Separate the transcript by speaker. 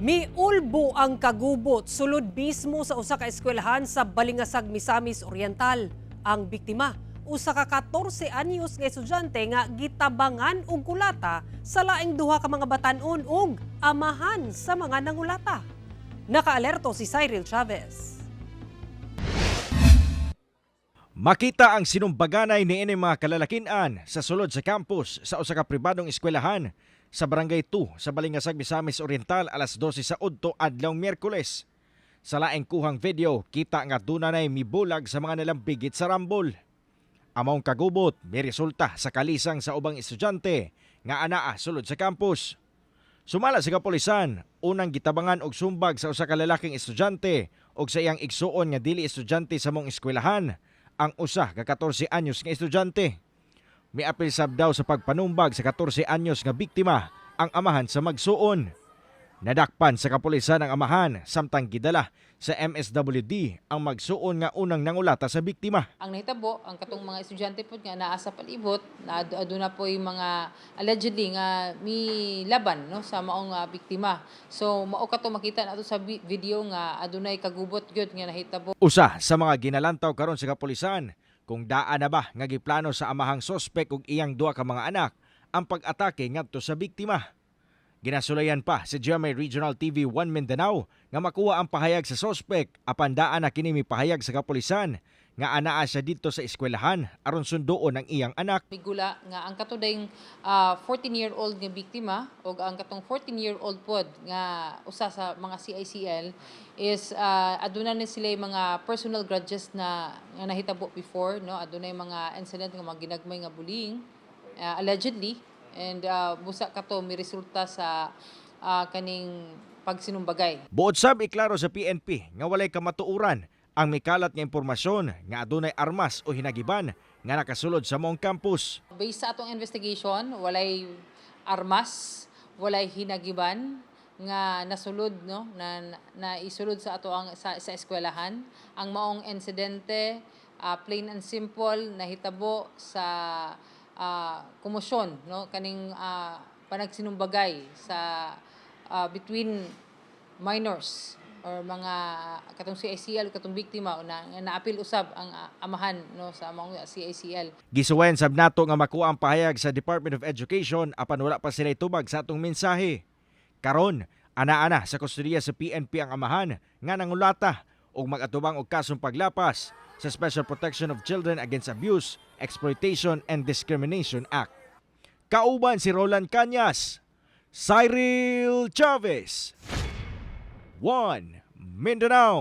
Speaker 1: Miulbo ang kagubot sulod mismo sa usa ka eskwelahan sa Balingasag, Misamis Oriental. Ang biktima, usa ka 14 anyos nga estudyante nga gitabangan og kulata sa laing duha ka mga batan-on ug amahan sa mga nangulata. Nakaalerto si Cyril Chavez.
Speaker 2: Makita ang sinumbaganay ni ini mga kalalakinan sa sulod sa campus sa usa ka pribadong eskwelahan sa Barangay 2 sa Balingasag, Misamis Oriental alas 12 sa udto adlaw Miyerkules. Sa laing kuhang video, kita nga dunay mibulag sa mga nalambigit sa rambol. Among kagubot, may resulta sa kalisang sa ubang estudyante nga anaa sulod sa campus. Sumala sa kapulisan, unang gitabangan og sumbag sa usa ka lalaking estudyante og sa iyang igsuon nga dili estudyante sa maong eskwelahan ang usa ka 14 anyos nga estudyante. Miapil sab daw sa pagpanumbag sa 14 anyos nga biktima ang amahan sa magsuon. Nadakpan sa kapulisan ang amahan samtang gidala sa MSWD ang magsuon nga unang nangulata sa biktima.
Speaker 3: Ang nahitabo, ang katong mga estudyante po nga naa sa palibot na aduna po yung mga allegedly nga mi laban, no, sa maong biktima. So mao kato makita nato sa video nga adunay kagubot gyud nga nahitabo.
Speaker 2: Usa sa mga ginalantaw karon sa kapulisan kung daa na ba nga giplano sa amahang sospek ug iyang duha ka mga anak ang pag-atake ngadto sa biktima. Ginasulayan pa sa GMA Regional TV 1 Mindanao nga makuha ang pahayag sa sospek apan daan na kini mipahayag sa kapulisan nga anaa siya didto sa eskwelahan aron sunduon ang iyang anak.
Speaker 3: Migula nga ang katong 14-year-old nga biktima ug ang katong 14-year-old pod nga usa sa mga CICL is aduna ni sila yung mga personal grudges na nga nahitabo before, no? Adunay mga incident nga mga ginagmay nga bullying, allegedly, and busa kato mi resulta sa kaning pagsinumbagay.
Speaker 2: Buot sab iklaro sa PNP nga walay kamatuoran ang mikalat nga impormasyon nga adunay armas o hinagiban nga nakasulod sa maong campus.
Speaker 3: Based sa atong investigation, walay armas, walay hinagiban nga nasulod, no, na na isulod sa ato ang sa eskwelahan. Ang maong insidente, plain and simple, nahitabo sa komosyon, no, kaning panagsinumbagay sa between minors or mga katong CICL, katong biktima o na naapil usab ang amahan, no, sa maong CICL.
Speaker 2: Gisuwayan sab nato nga makuha ang pahayag sa Department of Education apan wala pa sila tubag sa atong mensahe. Karon, ana-ana sa kustodiya sa PNP ang amahan nga nangulata ug mag-atubang og kasong paglapas sa Special Protection of Children Against Abuse, Exploitation and Discrimination Act. Kauban si Roland Cañas, Cyril Chavez, 1 Mindanao.